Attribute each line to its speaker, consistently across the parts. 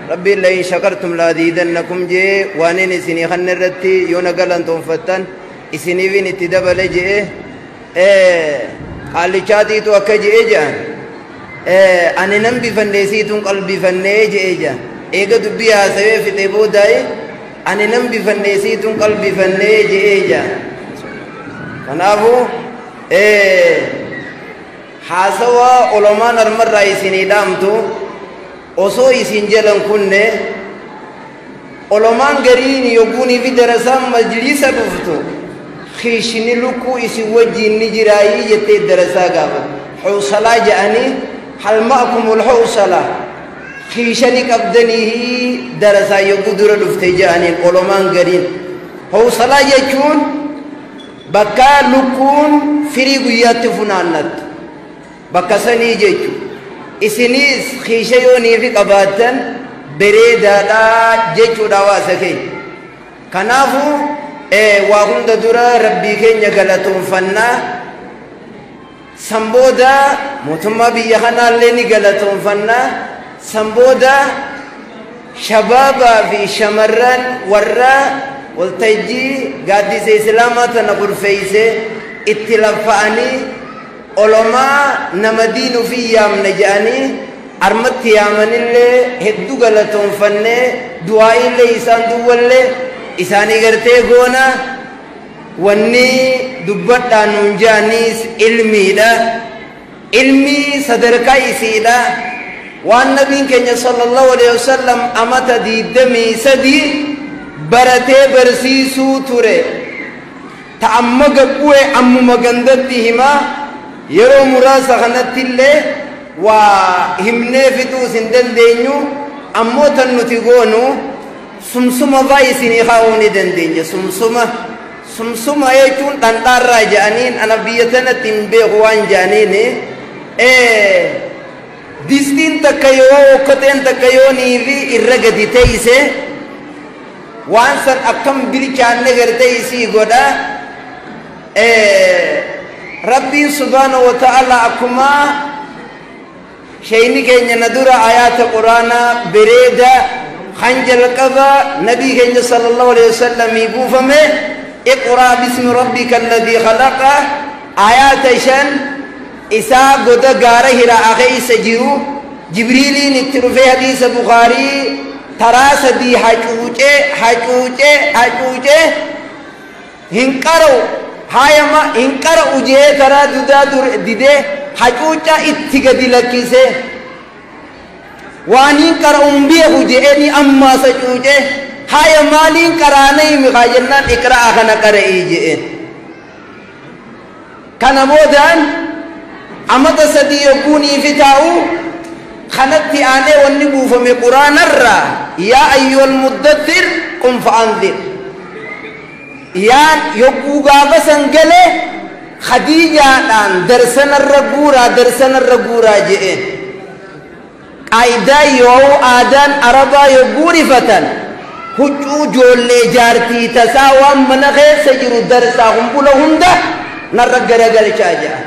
Speaker 1: Rabbi la in shakartum la aziidannakum jee waaniin isinii kanna irratti yoo na galantoonfattan isiniifin itti dabale jee qaallichaatiitu akka je'e je'an ani nan bifannee siituun qalbifannee je'e je'an eega dubbii haasawee fixee boodaayi ani nan bifannee siituun qalbifannee je'e je'an kanaafuu haasawaa olomaan armarraa isinii dhaamtu osoo isin jalan kunne olomaan gariin yogguunii fi darasaan majlisa dhuftu kiishni lukkuu isin wajjiin ni jiraayii jettee darasaa gaafatu hawsalaa je'anii hal ma'akumul hawsala kiishani qabdanii darasaa yogguu dura dhufte je'aniin olomaan gariin hawsalaa jechuun bakka lukkuun firii guyyaatti funaannattu bakka sanii jechuun isinis kiisha yoonii fi qabaattan bareedaadha jechuudha hawaasa keenya kanaafuu waa hunda dura rabbii keenya galatoonfannaa san booda mootummaa biyya kanaallee ni galatoonfannaa san booda shabaabaa fi shamarran warra waltajjii gaaddisa islaamaa tana kurfeeyse itti laffa'anii olomaa nama diin ufii yaamna je'anii armatti yaamanillee hedduu galatoonfannee du'aa'iillee isaan duwwallee isaanii gartee goona wanni dubbadhaa nuun je'aniis ilmiidha ilmii sadarkaa isiidha waan nabiin keenya sallallahu alaihi wasallam amata 23 baratee barsiisuu ture ta amma gabbu'e ammuma gandatti himaa yeroo muraasa kanatti illee waa himnee fixuus hin dandeenyu ammoo tan nuti goonu sumsuma faa isinii kaa'uu ni dandeenya sumsuma sumsuma jechuun dhandhaarraa je'aniin ana biyya tanatti hin beeku waan je'aniin distiin takka yoo okkoteen takka yoo niifi irra gadi teeyse waan san akkam bilchaanne gartee isii godha rabbiin subhaanahu wa ta'ala akkuma sheyni keenya na dura ayaata quraanaa bareeda kan jalqaba nabii keenya sallallahu alaihi wasallamii buufame iqraa bismi rabbika alladhii khalaqa ayaata 5 isaa goda gaara hiraa'a keessa jiru jibriiliin itti dhufee hadiisa bukaarii taraa 3 hacuucee hacuucee hacuucee hin qara'u haayama hin qara'u jee taraa dudaa didee hacuucaa itti gadi lakkise waan hin qara'uun beeku je'eni ammaas hacuucee haaya maaliin qaraana himi kaa jennaan iqra'a kana qara'ii je'en kana boodaan amata 3 yogguunii fi taa'u kanatti aanee wanni buufame quraanarraa yaa ayyuhal muddathir qum fa'anzir yaan yogguu gaafa san gale khadiijaadhaan darsanarra guuraa darsanarra guuraa je'een qaayidaa yoo aadaan arabaa yogguu rifatan huccuu ijoollee jaartii tasaa waan mana keessa jiru darsaa humbula hunda narra garagalchaa je'a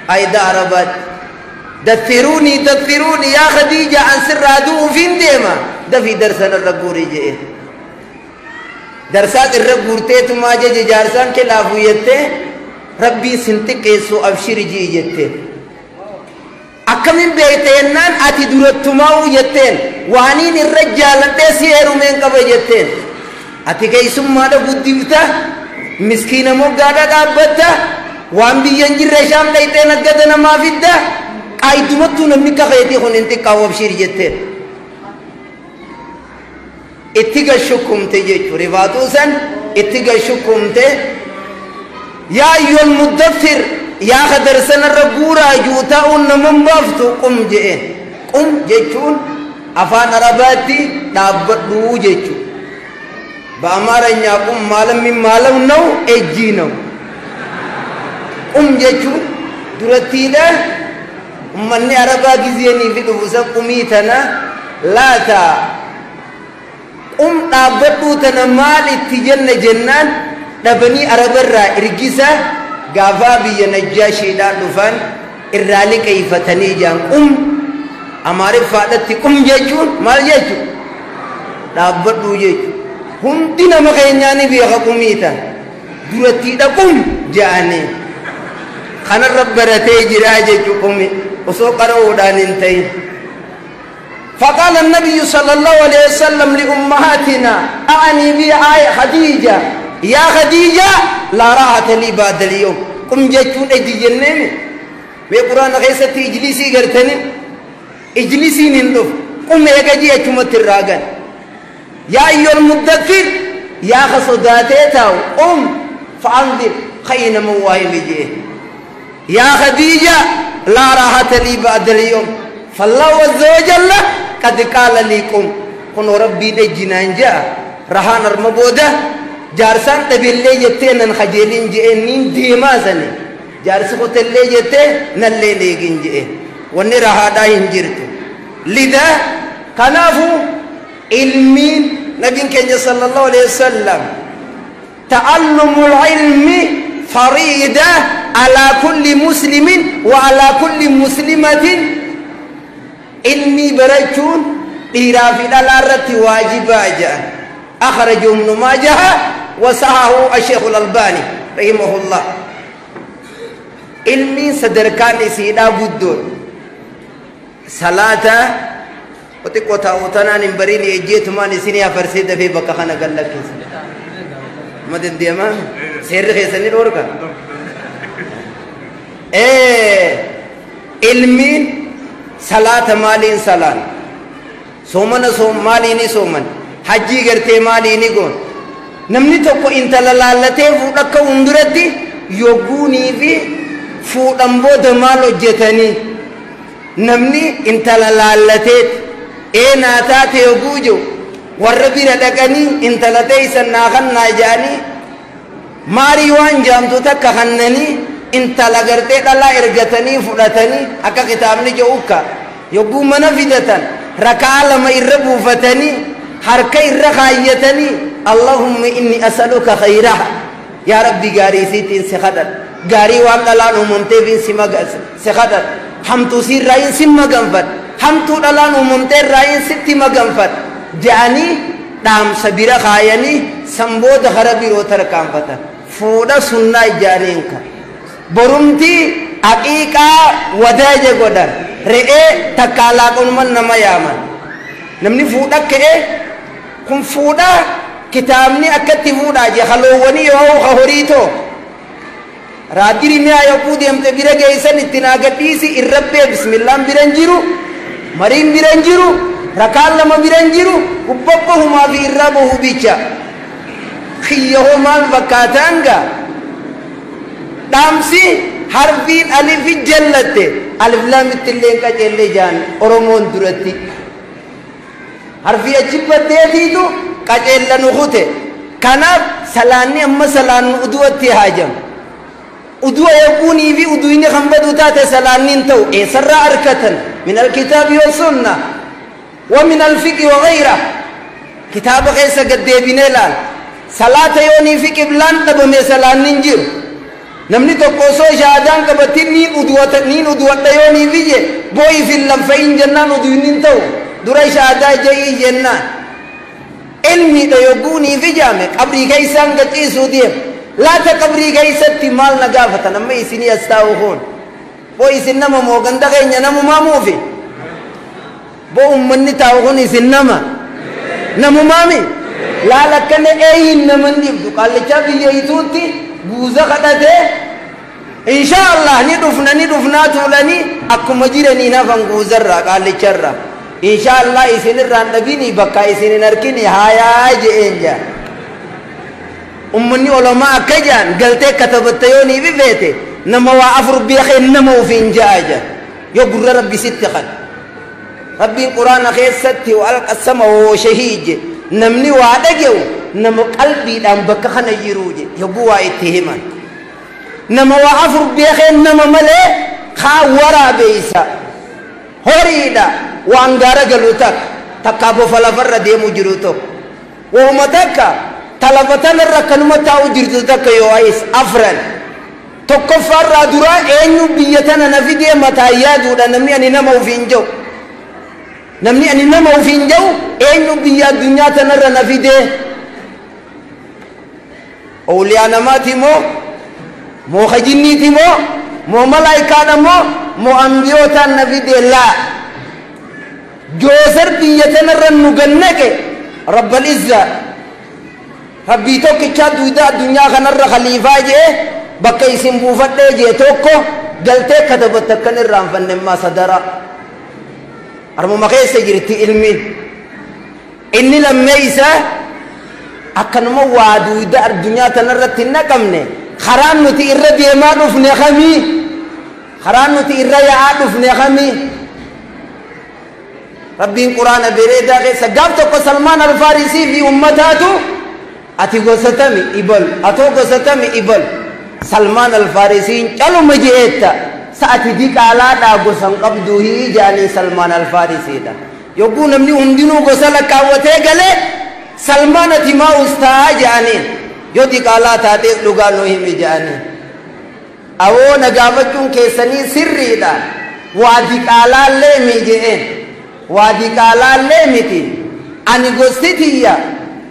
Speaker 1: qaayidaa arabaatti dathiruunii dathiruunii yaa khadiija an sirraa du'uufin deema dafii darsanarra guurii je'een darsaas irra guurteetumaa jeje jaarsaan kilaafuu jettee rabbiin sin xiqqeessu abshiri ji'i jetteen akkamin beekte jennaan ati durattumaa'uu jetteen waaniin irra jaaladhee si heerumeen qaba jetteen ati keessummaadha guddifta miskiina moggaadha dhaabbatta waan biyya hin jirre shaam dhayxee naggada namaa fidda qaayidumattuu namni kafeetii kun hin xiqqaawu abshiri jetteen itti gashukkumte jechuun rifaatuu san itti gashukkumte yaa ayyuhal muddathir yaa ka darsanarra guuraa juutaa'uun naman baaftu qum je'een qum jechuun afaan arabaatti dhaabbadhuu jechuun በአማርኛ ቁም ማለት ምን ማለት ነው? እጂ ነው። ቁም jechuun durattiidha ummanni arabaa gizeenii fi dhufu san qumii tana laata qum dhaabbadhuu tana maal itti jenna jennaan dhabanii arabarraa ergisa gaafaa biyya najjaashiidhaan dhufan irraa liqeeyfatanii jaan qum Amaariffaadhatti qum jechuun maal jechuun dhaabbadhuu jechuun hundi nama keenyaa ni beeka qumiita durattiidha qum je'anii kanarra baratee jiraa jechuu qumi osoo qara'uudhaan hin ta'in. فقال النبي صلى الله عليه وسلم لأمهاتنا أعني بي آية خديجة يا خديجة لا راحة لي بعد اليوم قم جتون أجي جنمي بقرآن غيستي اجلسي قرتني اجلسي نندف قم يجي أجمت الراجل يا أيها المدثر يا خصداتيتاو قم فأنذر خين مواهب جيه يا خديجة لا راحة لي بعد اليوم فالله عز وجل قد قال لكم كن ربي دجنان جاء رهان المبودة جارسان تبلي جتين خجلين جئنين ديما سني جارس قتلي جتين نلي ليجين جئ ونرها داين جرتو لذا كنافو علمين نبي كان صلى الله عليه وسلم تعلم العلم فريضة على كل مسلم وعلى كل مسلمة. علمي برجون إيرافي الأرض واجبا جاء أخرج ابن ماجه وصححه الشيخ الألباني رحمه الله. علمي صدركان سيدا بدون صلاة وتقوتا وتنا نمبرين يجيت ما نسيني أفرسيد في بقى خنا قال لك ما تدي ما سير خيسني دورك إيه علمي صلاة مالين صلاة سومن سوم ماليني سومن حجي قرتي ماليني قون نمني توكو انت لالتي فودك وندرتي يوغوني في فودن بود مالو جتني نمني انت لالتي اي ناتاتي يوغوجو وربي ردقني انت لتي سناخن ناجاني ماري وان جامتو تكخنني انت لغرتي دلا ارغتني فودتني اكا كتابني جوكا يوغو منفدتن ركع لما يربو فتني حركة الرخايتني اللهم إني أسألك خيرها يا ربي غاري سيتين سخدر غاري وان دلان وممتين سخدر حمتو سير راين سما غنفت حمتو دلان وممتين راين ستي مغنفت جاني دام سبيرا خايني سمبود خربي روتر كامفتا فودا سنة جانينك برمتي حقيقة وداجة قدر رئي تكالا قنمان نما يامان نمني فودا كئ كن فودا كتابني أكتي فودا جي خلووني يوهو خهوريتو رادري ميا يقودي امت بيرا جيسان اتناغتيسي الربي بسم الله بيرنجيرو مريم بيرنجيرو ركال لما بيرنجيرو وببهما في الربه بيچا خيهو مال وكاتانغا دامسي حرفين ألف جلته ألف لام تلين كجلة جان أرمون درتي حرفي أجيب تيتو كجلة نخوته كنا سلاني أما سلان أدوتي هاجم أدوة يكوني في أدوين خمبة تاتي سلانين تو إيه سر أركة من الكتاب والسنة ومن الفقه وغيره كتاب غيسة قد بنلال صلاة يوني في قبلان تبمي سلانين جير namni tokko osoo shahaadaan qabatin niin uduwata niin uduwadha yoo niin biyye boo'i fi lamfayin jennaan uduun hin ta'u dura shahaadaa ja'ii jennaan ilmiidha yogguu nii fi jaame qabrii keeysaan gaciisuu deem laata qabrii keeysatti maal na gaafatan amma isinii as taa'u hoon boo isin nama moo ganda keenya namumaa muufi boo ummanni taa'u kun isin nama namumaami laala akkana eeyin naman dhibdu qaallichaa biyya ituutti guuza kadhatee insha Allah ni dhufna ni dhufnaa tuulanii akkuma jiranii nafan guuzarraa qaallicharraa insha Allah isinirraan dhabini bakka isin hin argini haayaa je'een jaa ummanni ulamaa akka jaan galtee katabatte yoo ni bifeete nama waa afur beekee nama ofiin ja'a jaa yoo gurra rabbi sitti kan rabbiin quraana keessatti wa alqasama woo shahiije namni waa dhage'u nama qalbiidhaan bakka kana jiruu je yogguu waa itti himan nama waa afur beekee nama malee kaa waraabeeysa horiidha waan gaara galu takka takkaa bofa lafarra deemu jiru tokko wahuma takka talafa tanarra akkanuma taa'u jirtu takka yoo ayis afran tokkoffaarraa duraa eenyu biyya tana na fidee mataa yaaduudha namni ani nama ofiin jiru Namni ani nama ofiin jedhu eenyu biyya addunyaa tanarra na fidee? Awliyaa namaati moo moo jinniiti moo moo malaayikaadha moo moo ambiyootaan na fidee? Laa, joosar biyya tanarra nu gannaqe rabbal izza, rabbii tokkichaa duudaa addunyaa kanarra khaliifaa jee bakka isin buufadhee jee tokko galtee katabatte akkan irraanfanne ammaa sadara armuma keessa jirti ilmi. Inni lammeeysa akkanuma waa duuda addunyaa tanarratti hin naqamne. Karaan nuti irra deemaa dhufne kamii? Karaan nuti irra yaa'aa dhufne kamii? Rabbiin quraana bareedaa keessa gaaf tokko Salmaan Alfaarisii fi ummataatu ati gosatami ibal, atoo gosatami ibal. Salmaan Alfaarisiin caluma je'eetta sa'ati diqaalaadhaa gosan qabduu hii jedhanii Salmaan Alfaarisiidha. Yogguu namni hundinuu gosa lakkaawwatee galee, Salmaan ati maa ustaa jedhaniin, yoo diqaalaa taatees dhugaa nuu himi jedhaniin. Awoo, na gaafachuun keessanii sirriidha, waa diqaalaallee mi je'een, waa diqaalaallee miti, ani gosti tiyya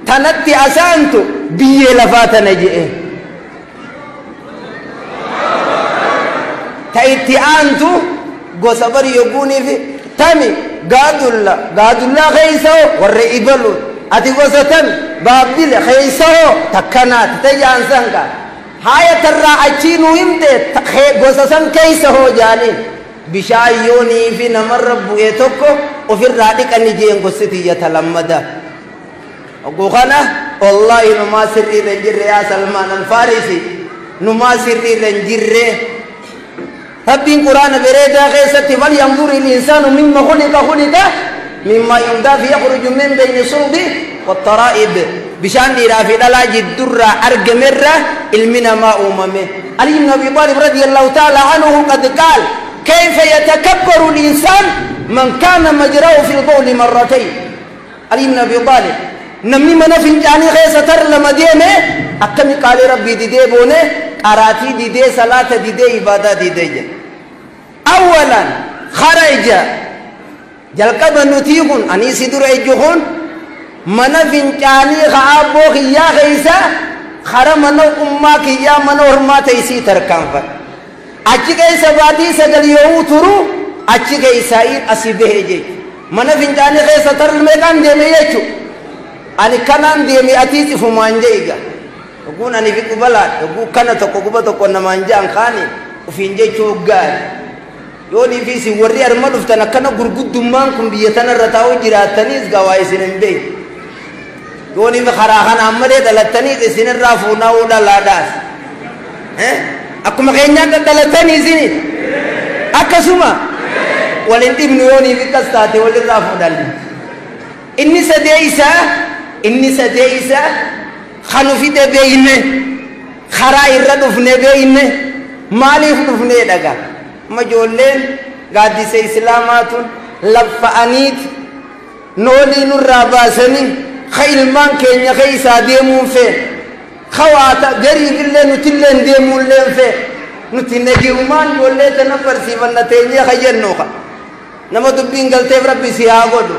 Speaker 1: tanatti asaantu biyyee lafaa tana je'een. Ta itti aantu gosa bari yogguuniifi tami gaadulla, gaadullaa keeysa hoo warra ibalu, ati gosa tami baabbile keeysa hoo takkanaati ta jaansan ka haaya tarraa achii nu himte gosa san keeysa hoo jaaniin. Bishaan yoonii fi namarra bu'e tokko ofirraa dhiqani jeen gosti tiyya ta lammada. Ogguu kana wallaahi numaa sirriirra hin jirre yaa Salmaan Alfaarisi, numaa sirriirra hin jirre. Rabbiin quraana bareedaa keessatti falyanzuri linsaanu mimma khuliqa, khuliqa mimma yundaafi yakhruju min bayni sulbi wattaraa'ib, bishaan dhiiraa fi dhalaa jiddurraa argamerra ilmi namaa uumame. Ali ibn Abi Talib radiyallahu ta'ala anhu qad qaal: kayfa yatakabbaru al-insaan man kaana majraahu fi al-bawli marratayn. Ali ibn Abi Talib namni mana fincaanii keessa tar lama deeme akkami qaalee rabbii didee boone, qaraatii didee, salaata didee, ibaadaa didee jedhe. Awwalan kharaja jalqaba nutii kun ani si dura ejju kun mana fincaanii ka'aabboo kiyyaa keessa kara mana ummaa kiyyaa mana hormaa ta'isii tarkaanfadha. Achi keessa baatii 9 yoo turu achi keessaa'iin asii bahe jechuudha. Mana fincaanii keessa tar meeqaan deeme jechuudha. Ani kanaan deeme atiis ifumaan je'iga. Yogguu ani fi qubalaan yogguu kana tokko quba tokko namaan je'an kaani ufiin jechuu gaari. Yoonii fi isin warri arma dhuftan akkana gurguddummaan kun biyya tanarra taa'uu jiraattaniis gawaa isin hin beeku. Yoonii fi karaa kanaan malee dhalattaniis isinirraa fuunaa'uu dhalaadhaas. Akkuma keenyaan dhadhalatanii isini. Akkasuma walin dhibnu yoonii fi akkas taate walirraa fuudhanne. Inni sadee isaa kanu fide beeyne, karaa irra dhufne beeyne, maaliif dhufne dhaga. Amma ijoolleen gaaddisa islaamaa tun laffa'aniiti noolii nurraa baasanii ka ilmaan keenya keeysaa deemuun feen ka waata gariifillee nutillee deemuullee feen, nuti nagirumaan ijoollee tana barsiifanna teenyee ka jennu ka nama dubbiin galteef rabbi si haa godhu.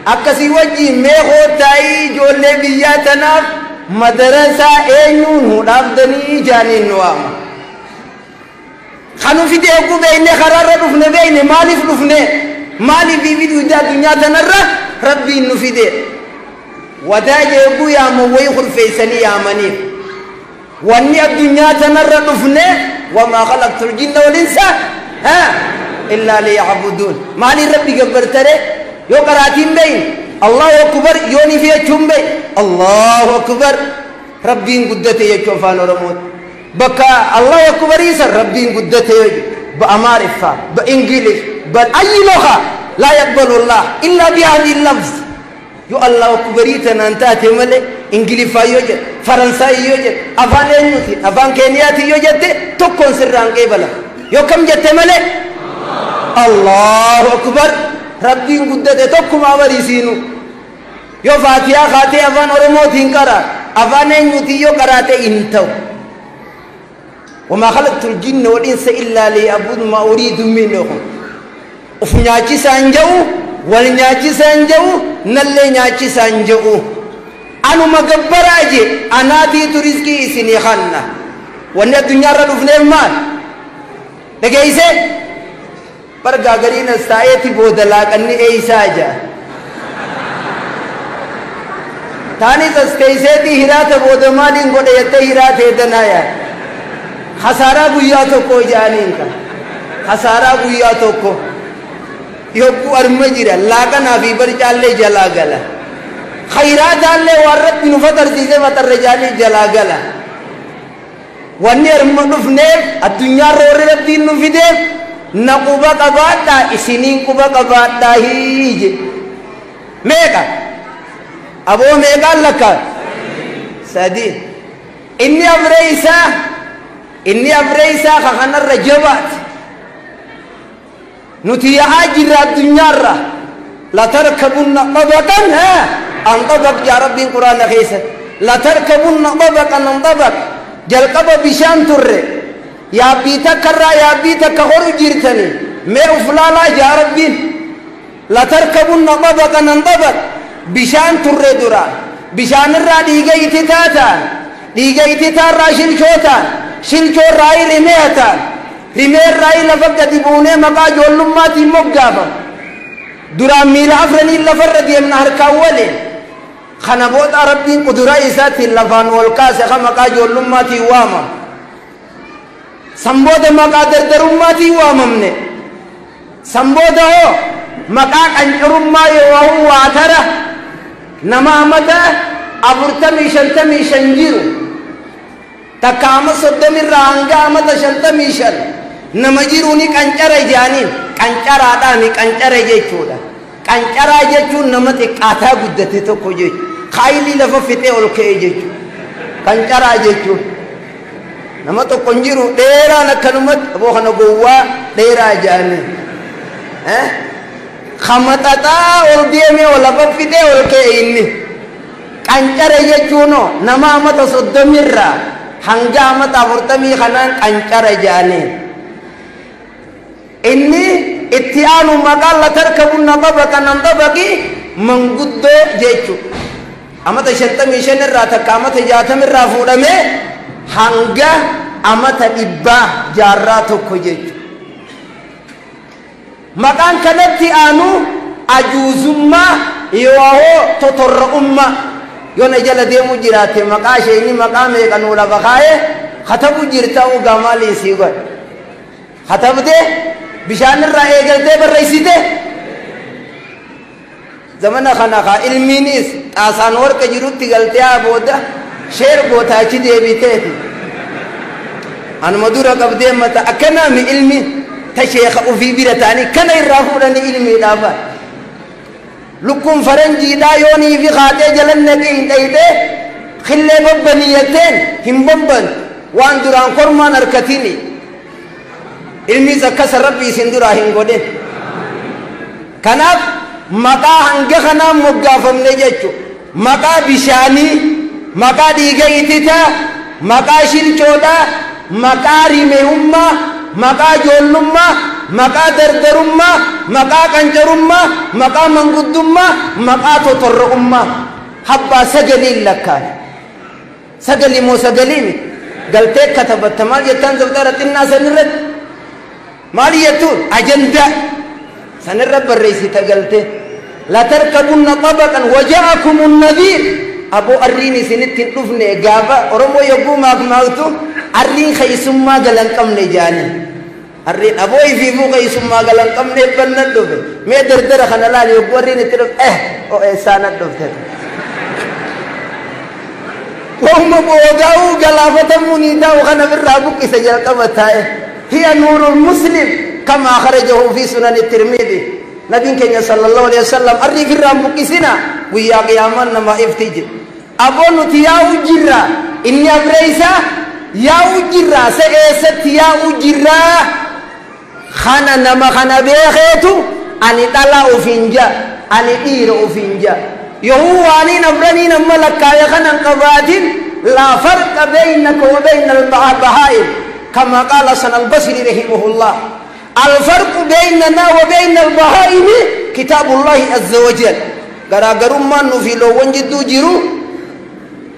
Speaker 1: Akkasii wajjiin mee kootaayii ijoollee biyyaa tanaaf madarasaa eenyuun hudhaafdanii jaaniin nu waama. Kanu fide eeguu beeyne, karaarra dhufne beeyne, maaliif dhufne, maaliif fidu addunyaa tanarra rabbiin nu fide. Wadaa eeguu yaaman wayii kurfeessanii yaamaniif. Wanni addunyaa tanarra dhufne wamaa khalaqtul jinna wal insa illaa liya'buduun. Maaliin rabbi gabbartare yoo qaraatiin beeyne? Allahu akbar yoo ni jechuun beey, Allahu akbar rabbiin guddate jechuu afaan Oromooti. Bakka Allahu akbarii san rabbiin guddate ba Amaariffa ba Ingilish ba ayyi lugha laa yaqbalu Allah illaa bi hadhihi lafz. Yoo Allahu akbarii tanaan taate malee Ingiliffaa yoo jedhe, Faransaayii yoo jedhe, afaan eenyuti, afaan Keeniyaati yoo jette tokkoon sirraan qeebala. Yoo kam jette malee Allahu akbar rabbiin guddate tokkuma abarisiinu. Yoo faatiyaa kaatee afaan Oromootiin qaraa, afaan eenyuti yoo qaraate hin ta'u. وما خلقت الجن والإنس إلا ليعبدون ما أريد منهم. Uf nyaachisaan ja'u, wal nyaachisaan ja'u, nallee nyaachisaan ja'u. Anuma gabbaraa je anaatiitu rizqii isinii kanna. Wanni addunyaarra dhufneef maal? Dhageeyse? Bargaa gariin as taa'eeti booda laaqanni eeysaa ja'a. Taanis as teeyseetii hiraata booda maaliin godhe jettee hiraata hedanaa yaa. Khasaaraa guyyaa tokko ja'aniin kan. Khasaaraa guyyaa tokko. Yogguu arma jira laaqanaa fi barcaallee jalaa gala. Khayraataallee waan rabbi nu fatarsiisee fatarre ja'anii jalaa gala. Wanni arma dhufneef addunyaarra warri rabbiin nu fideef na quba qabaadhaa isiniin quba qabaadhaa hiije. Meeqa? Aboo meeqaan lakkaa? Sadi. Inni afree isaa inni afree isaa ka kanarra jabaati. Nuti yaa'aa jirra addunyaarra. Latarkabunna xabaqan an xabaq jaa rabbiin quraana keessa. Latarkabunna xabaqan an xabaq. Jalqaba bishaan turre. Yaabbii takkarraa yaabbii takka horu jirtani. Mee uf laalaa jaa rabbiin. Latarkabunna xabaqan an xabaq. Bishaan turre duraan. Bishaanirraa dhiiga ititaa ta'an. Dhiiga ititaarraa shilchoo ta'an. Shilchoorraa rimee ta'an. Rimeerraa lafa gadi buunee maqaa ijoollummaatiin moggaafama. Duraan miila afraniin lafarra deemna harkaan waliin. Kana booda rabbiin quduraa isaatiin lafaan ol kaase ka maqaa ijoollummaatiin waamama. San booda maqaa dardarummaatiin waamamne. San booda hoo maqaa qancarummaa yoo waatara nama amata 40 55 jiru. Takka ama 30 irraa hanga amata 55 nama jiru ni qancara jaaniin. Qancaraadhaami qancara jechuudha. Qancaraa jechuun nama xiqqaataa guddate tokko jechuudha. Kaayilii lafa fixee ol ka'e jechuudha. Qancaraa jechuun nama tokko hin jiru dheeraan akkanumatti aboo kana gowwaa dheeraa jaaniin. Kamaxaxaa ol deemee ol lafa fixee ol ka'e inni. Qancara jechuun nama amata 30 irraa hanga amata 40 kanaan qancara jaaniin. Inni itti aanu maqaan latarkabunna xabaqan an xabaqi manguddoo jechuudha. Amata 55 irraa takka amata 60 irraa fuudhamee hanga amata 100 jaarraa tokko jechuudha. Maqaan kanatti aanu ajuuzummaa yoo totorra'ummaa yoo na jala deemuu jiraate maqaa isheenii maqaa meeqa nuu lafa kaa'ee katabu jirta ugaa maaliin sii godhe. Katabdee bishaan irraa eegaltee barreessite. Zamana kana kaa ilmiinis xaasaan warqa jirutti galtee haa booda sheer goota achi deebiteeti. Anuma dura qabdee mata akkanaami ilmi ta sheekha ofii bira ta'anii kana irraa fuudhanii ilmiidhaaf. Lukkuun faranjiidhaa yoonii fi kaatee jalan naqee hin dhayxee khillee babbaniyatteen hin babban waan duraan kormaan harkatini. Ilmiis akkasa rabbi isin duraa hin godhin. Kanaaf maqaa hanga kanaan moggaafamne jechuudha. Maqaa bishaanii, maqaa dhiiga ititaa, maqaa shilchoodhaa, maqaa rimeehummaa, maqaa ijoollummaa, maqaa dardarummaa, maqaa qancarummaa, maqaa manguddummaa, maqaa totorra'ummaa. Habbaa sagaliin lakkaa'e. Sagalii moo sagalii miti? Galtee katabatta maal jettaan dabtara xinnaa sanirratti? Maal jettuun? Ajandaa sanirra barreessita galtee. Latarkabunna xabaqan waja'akumu nadhiir. Aboo arriin isinitti hin dhufne gaafa Oromoo yogguu maakmaaktu arriin keessummaa galan qabne jaanii. Arriin aboo ifiifuu keessummaa galan qabne bannan dhufe. Mee dardara kana laali yogguu arriin itti dhufe oo eessaan dhufte. Wahuma boodaa'uu galaafatamuu ni taa'u kana birraa buqqisa jalqaba taa'e. Hiya nuurul muslim kama akhrajahu fi sunan tirmidhi. Nabiin keenya sallallahu alaihi wasallam arrii firraan buqqisina guyyaa qiyaamaan nama iftije. Aboo nuti yaa'u jirra inni afree isaa yaa'u jirra sa eessatti yaa'u jirra kana nama kana beekeetu ani dhalaa ofiin jaa ani dhiira ofiin jaa. Yohuu waaniin afraniin amma lakkaa'e kanan qabaatin laa farqa beynaka wa beyna albahaa'im kama qaala san albasri rahimahullah. الفرق بيننا وبين البهائم كتاب الله عز وجل. غراغرما نوفي لو ونجدو جيرو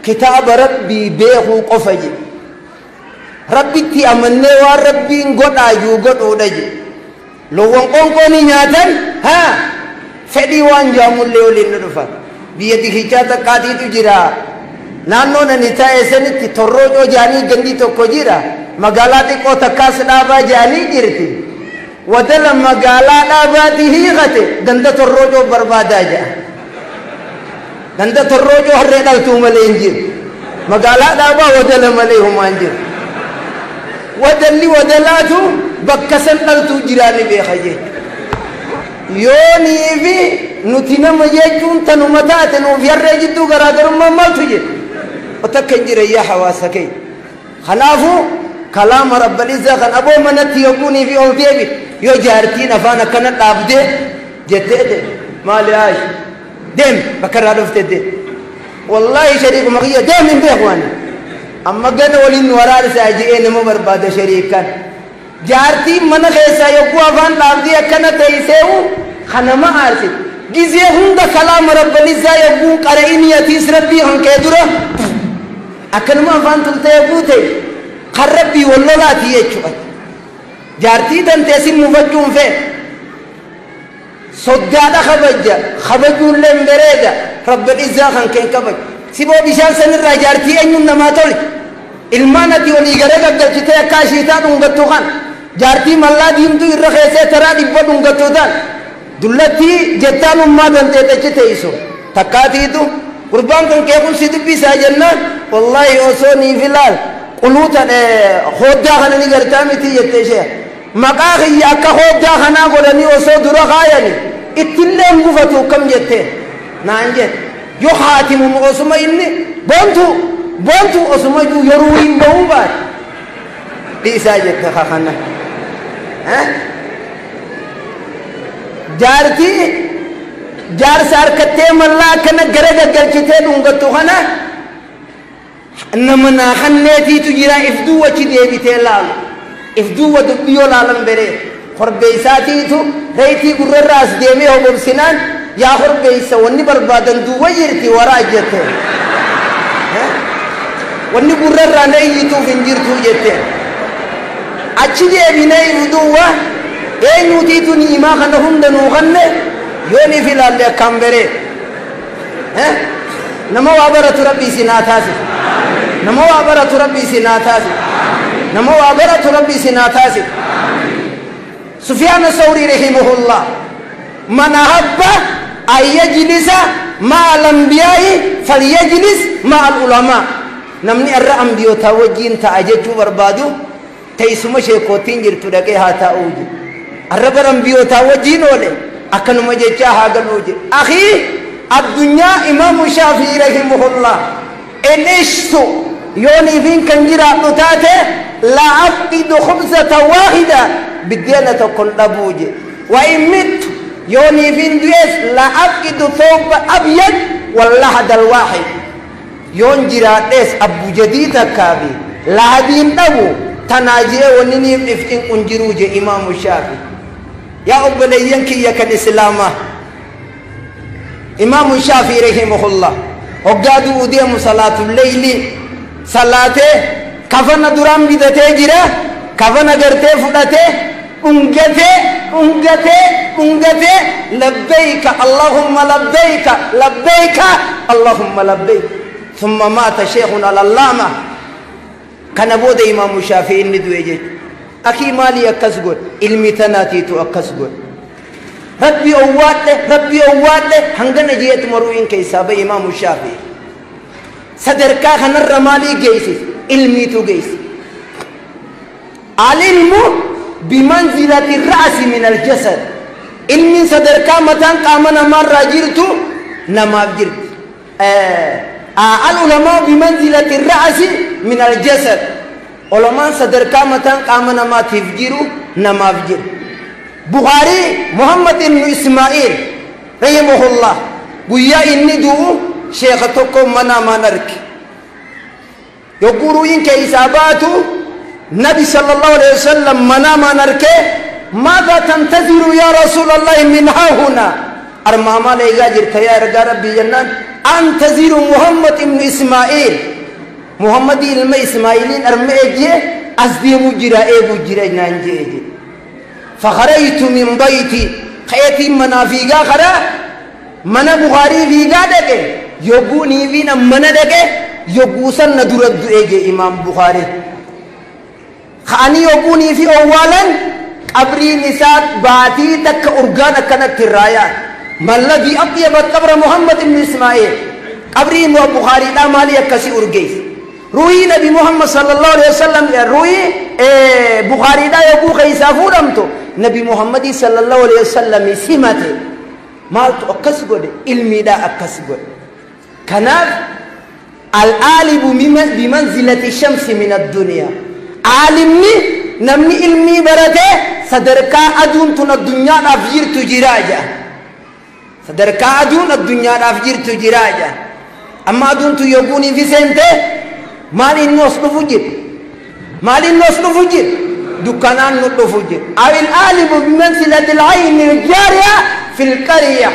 Speaker 1: كتاب ربي بيخو قفجي ربي تي امنه وربي غدا يو غدو دجي لو ون قنقوني نياتن ها فدي وان جامل لولين ندفا بيدي خيچا تقاتي جرا naannoo nani taa'e sanitti torroocoo jedhanii gandi tokko jira. Magaalaa xiqqoo takkaas dhaabaa jedhanii jirti. Wadala magaalaa dhaabaati hiikate ganda torroocoo barbaadaa jedha. Ganda torroocoo harree dhaltuu malee hin jiru. Magaalaa dhaabaa wadala malee homaa hin jiru. Wadalli wadalaatu bakka san dhaltuu jiraani beeka jechuudha. Yoonii fi nuti nama jechuun tanuma taate nuuf harree jidduu garaagarummaa maaltu jira? وتكن جري يا حواسكي خلافو كلام رب العزة كان أبو منتي يكوني في أولديبي يو جارتين أفانا كانت أبدي جتة مالي عاش دم بكر عرفت دي والله شريك مغية دم من بيخواني أما قنا ولين ورار ساجئين مو برباد شريك كان جارتين من خيسا يكو أفان أبدي كانت تيسيو خنا ما عارفت جزيه هند كلام رب العزة يكون قرئين يتيس ربي هم كيدره akkanuma afaan tultee guute kan rabbii wal lolaati jechuudha. Jaartii danteessin mufachuun fee soddaadha kabajja kabajuullee hin bareeda rabbi izzaa kan keen kabaj. Siboo bishaan sanirraa jaartii eenyuun namaa tole ilmaan ati olii garee gaggalchitee akka ashiitaa dhungattu kan jaartii mallaa diimtuu irra keessee taraa dhibba dhungattu tan dullattii jettaan ummaa danteetachi teessu takkaatiitu gurbaan kan kee kun si dubbisaa jennaan wallahi osoo niif ilaal quluuta hooddaa kana ni gartaa miti jette ishee maqaa kiyya akka hooddaa kanaa godhanii osoo dura kaayani ittillee hin gufatu akkam jette naan jette yoo haatimumu osuma inni boontu boontu osuma iyyuu yeroo hin ba'uu baate dhiisaa jette kakana jaartii jaarsa harkattee mallaa akkana gara gaggalchitee dhungattu kana nama naa kanneetiitu jira if duwwa achi deebitee laalu if duwwa dubbiyyoo laalan beree korbeeysaatiitu reetii gurrarra as deemee hobobsinaan yaa korbeeysa wanni barbaadan duwwa jirti waraa jette wanni gurrarraa na iyyituuf hin jirtuu jette achi deebinee if duwwa eenyutiitu ni'imaa kana hunda nuu kanne yooniif ilaalle akkaan beree nama waa baratu rabbi isin haa taasisu nama waa baratu rabbi isin haa taasisu nama waa baratu rabbi isin haa taasisu. Sufyaan Sawrii rahimahullah man ahabba an yajlisa ma'a al-anbiyaa'i falyajlis ma'a al-ulamaa. Namni irra ambiyootaa wajjiin ta'a jechuu barbaadu teessuma sheekootiin jirtu dhaqee haa taa'uu jedhu. Arra bara ambiyootaa wajjiin oole akkanuma jechaa haa galuu jedhu. Akhii addunyaa imaamu Shaafii rahimahullah in ishtu yooniifiin kan jiraadhu taate la afqidu khubzata waahida biddeena tokkon dhabuu jedhe. Wa in mittu yooniifiin du'ees la afqidu thawba abyad wallahada alwaahid yoon jiraadhees abbu jadii takkaafi lahadiin dhabu tanaa jee wanni niif dhiftin kun jiruu je imaamu Shaafii. Yaa obboleeyyan kiyya kan islaamaa imaamu Shaafii rahimahullah hoggaa du'uu deemu salaatul leyli salaatee kafana duraan bitatee jira kafana gartee fudhatee dhungatee dhungatee dhungatee labbayka allahumma labbayka labbayka allahumma labbayka thumma maata sheekhuna al-allaama. Kana booda imaamu Shaafii inni du'e jechuudha. Akii maalii akkas godhe ilmi tanaatiitu akkas godhe rabbi owwaadhe rabbi owwaadhe hangana jeetu maruuyin keessaa ba'e imaamu Shaafii. Sadarkaa kanarra maalii geessis ilmiitu geessi. Al-ilmu bimanzilati ra'si min al-jasad. Ilmiin sadarkaa mataan qaama namaarraa jirtu namaaf jirti. Al-ulamaa bimanzilati ra'si min al-jasad. Ulamaan sadarkaa mataan qaama namaatiif jiru namaaf jiru. Bukhaarii Muhammad ibnu Ismaa'iil rahimahullah guyyaa inni du'u sheekha tokko mana maan arge. Yogguu ruuyin keessaa baatu nabi sallallahu alaihi wasallam mana maan arge ماذا تنتظر يا رسول الله من ها هنا؟ أرماما ليغا جرت يا رجا ربي جنان أنتظر محمد ابن إسماعيل محمد ilma إسماعيلين أرمي أجي أزديم جرا إيبو جرا نانجي أجي فخرجت من بيتي خيتي منافيقا خرا من بخاري فيقا دكي يقوني فينا من دكي يقوسن ندرد أجي إمام بخاري خاني يقوني في أولا قبري نسات باتي تك أرغان كانت الرايات ما الذي أطيب قبر محمد بن إسماعيل قبري بخاري لا مالي كسي أرغيس روي نبي محمد صلى الله عليه وسلم روي بخاري لا يقو خيسا فورمتو نبي محمد صلى الله عليه وسلم سمته مالتو أكس قد علمي دا أكس قد كناف العالم بمنزلة الشمس من الدنيا عالمني نمني علمي برته صدركا أدون تن الدنيا نافجر تجراجا صدركا أدون الدنيا نافجر تجراجا أما أدون تيقوني في سنته مالي النص نفجر مالي النص نفجر دكانان نفجر أو العالم بمنزلة العين الجارية في القرية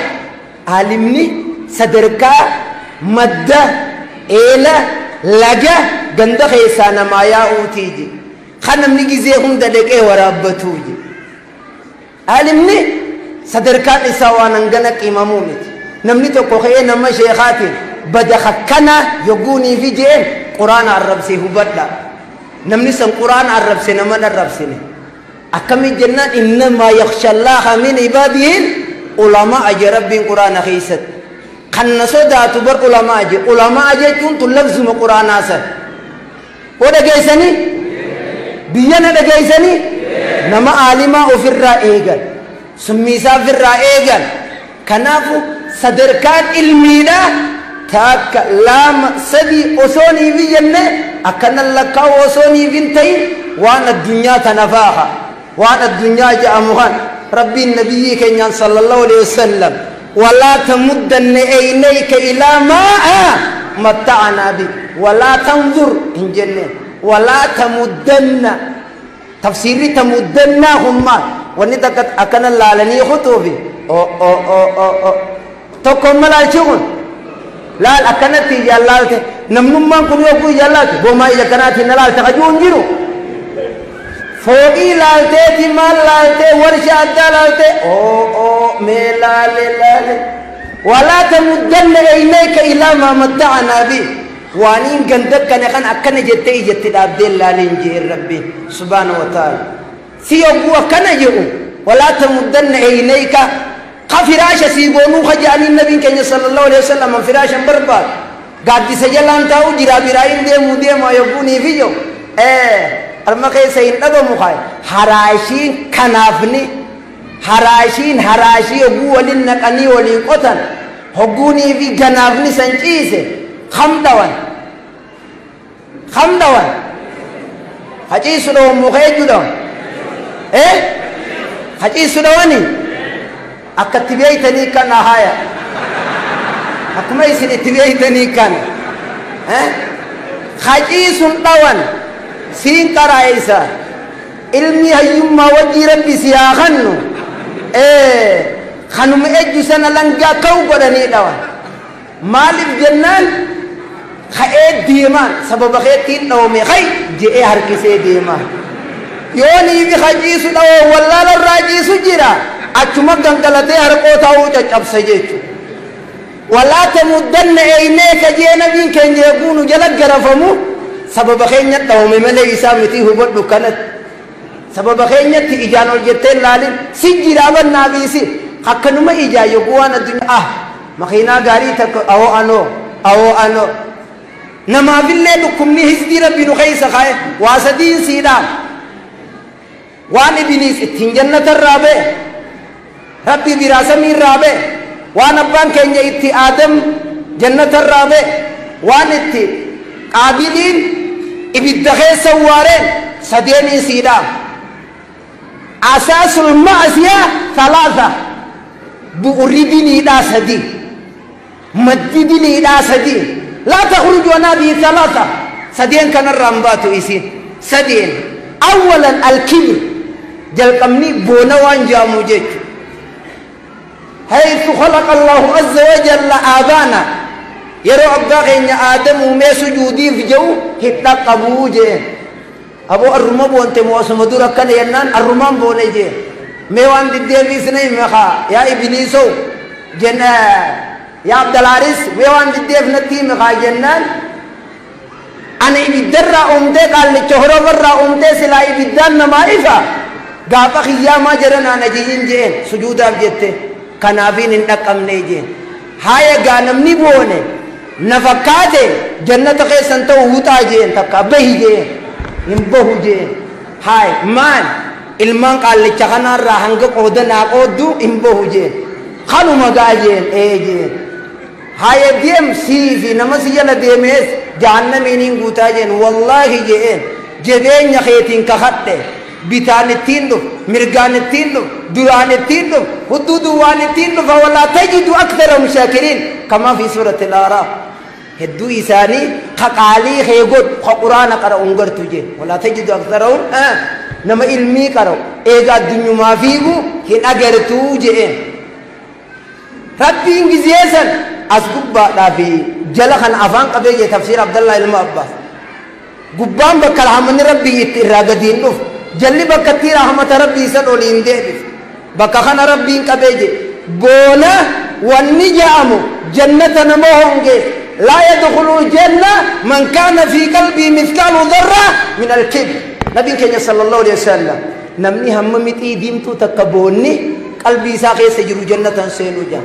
Speaker 1: عالمني صدركا مدة إلى لجا غند خيسانا ما يا أوتيجي خنم نجي زيهم دلك إيه ورابطوجي عالمني صدركا إسوانا غنك إمامومت نمني تقوخي نما شيخاتي بدخكنا يقوني في جين قرآن الرب سيه بدلا نمني سن قرآن الرب سنة من الرب سنة أكمل الجنة إنما يخشى الله من عباده علماء رب قرآن خيست خنسو داتو بر علماء جي علماء جي كنت لفظ ما قرآن آسر ودا جيسني بيانا دا جيسني نما عالما وفي الرأيغل سميسا في الرأيغل كنافو صدركان علمي تاك لام سدي أصوني في جنة أكن لك أصوني في وأنا الدنيا تنفاها وأنا الدنيا جاء مغان ربي النبي كان صلى الله عليه وسلم ولا تمدن عينيك إلى ما متعنا به ولا تنظر إن جنة ولا تمدن تفسيري تمدن هما ونتكت أكن لالني خطوبي أو أو أو أو أو تكمل الشغل لا أكنتي جلالته نمنمان كن يقول جلالته بما إذا كانت نلال تخجون جرو فوقي لالته تمال لالته ورشة لالته أو أو ملال لال ولا تمدن عينيك إلى ما متعنا به وانين جندك كان كان أكن جتي جتي عبد الله لنجي ربي سبحانه وتعالى سيقوا كان يجو ولا تمدن عينيك خفراش سيقونو خجاني النبي كان صلى الله عليه وسلم فراشا برباد قاعد سجلان تاو جرا براين ديمو ديمو يبوني فيو المخي سين أبو مخاي حراشين كنافني حراشين حراشي يبو ولنك أني ولين قتل حقوني في كنافني سنجيسي خمدوان خمدوان حجيسو لهم مخي جدون حجيسو لوني akka itti beeytanii kana haya akkuma isin itti beeytanii kana haciisun dhawan siin qaraa'isa ilmi hayyummaa wajjii rabbi si haa kannu kanuma ejju sana langaa ka'u godhanii dhawan maaliif jennaan ka'ee deemaan sababa keettiin dhawame hay je'ee harkisee deemaan yooniifi haciisu dhawoo wallaala irraa ciisu jira achuma gangalatee harqoota uu caccabsa jechuudha. Walaa tamuddanna aynayka jee nabiin keenya eeguunu jala garafamu sababa keenya dhawame malee isaa miti hubadhu kanatti sababa keenyatti ijaan ol jettee laalin si jiraa bannaa dhiisi akkanuma ijaa yogguu waan addunyaa makiinaa gaarii takka awoo anoo awoo anoo namaafillee dhukkubni hisdii rabbi nu keessa kaa'e waa sadiin siidhaan waan ibiliis ittiin jannatarraa ba'e ربي براسمي الرابع وانا بان كان يأتي آدم جنة الرابع وانا اتي قابلين ابدخي سوارين سدين سيدا أساس المعصية ثلاثة بأردني إلى سدي مددني إلى سدي لا تخرج ونادي ثلاثة سدين كان الرمبات إسين سدين أولا الكبر Jalqabni boona waan jaamu jechu. Haythu khalaqa Allahu azza wa jalla aabaana. Yeroo abbaa keenya Aadam uumee sujuudiif je'u hin dhaqqabuu jeen. Aboo arruma boonte moo asuma dura akkana jennaan arrumaan boone jeen. Mee waan diddeebiisna hime kaa yaa Ibliisoo jenna yaa Abdalaaris mee waan diddeef natti hime kaa jennaan ani ibiddarraa uumtee qaallicha horofarraa uumtee silaa ibiddaan namaa ifa gaafa kiyyaamaa jedhan ana jiyyin jeen sujuudaaf jette kanaafiin hin dhaqqabne jeen. Haaya gaa namni boone na fakkaate jannata keessan ta'u wuxaa jeen takka bahi jeen hin bahu jeen. Haaya maal ilmaan qaallicha kanaarraa hanga qooda naa qooddu hin bahu jeen. Kanuma gaa jeen ee jeen. Haaya deem sii fi nama si jala deemees jahannamiin hin guutaa jeen. Wallaahi jeen jireenya keetiin kakadhe bitaan ittiin dhuf mirgaan ittiin dhuf duraan ittiin dhuf hudduu duwwaan ittiin dhufa walaa tajidu aktarahum shaakiriin kamaa fi suurati al-A'raaf. Hedduu isaanii ka qaalii kee godhu ka quraana qara'u hin gartu jeen. Walaa tajidu aktarahum nama ilmii qara'u eega addunyumaa fiigu hin agartuu jeen. Rabbiin gizeessan as gubbaadhaa fi jala kana afaan qabee jee tafsiir Abdallaa ilma Abbaas. Gubbaan bakka rahmanni Rabbii itti irraa gadiin dhufu jalli bakka itti rahmata Rabbii san oliin deebif bakka kana Rabbiin qabee jee boona wanni ja'amu jannata nama hongees laa yadkhulul janna man kaana fi qalbii mithqaalu dharra min al-kibr. Nabiin keenya sallallahu alaihi wasallam namni hamma mixii diimtuu takka boonni qalbii isaa keessa jiru jannatan seenuu jaa.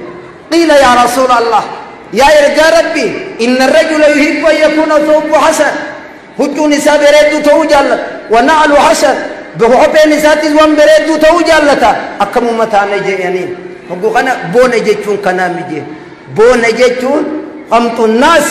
Speaker 1: Qiila yaa rasuula Allah yaa ergaa Rabbii inna rajula yuhibbu an yakuuna thawbu hasan huccuun isaa bareedduu ta'uu jaallata wa na'lu hasan kopheen isaatis waan bareedduu ta'uu jaallata akkamuma taana jedhaniin. Hogguu kana boona jechuun kanaa mije. Boona jechuun qamxu naas.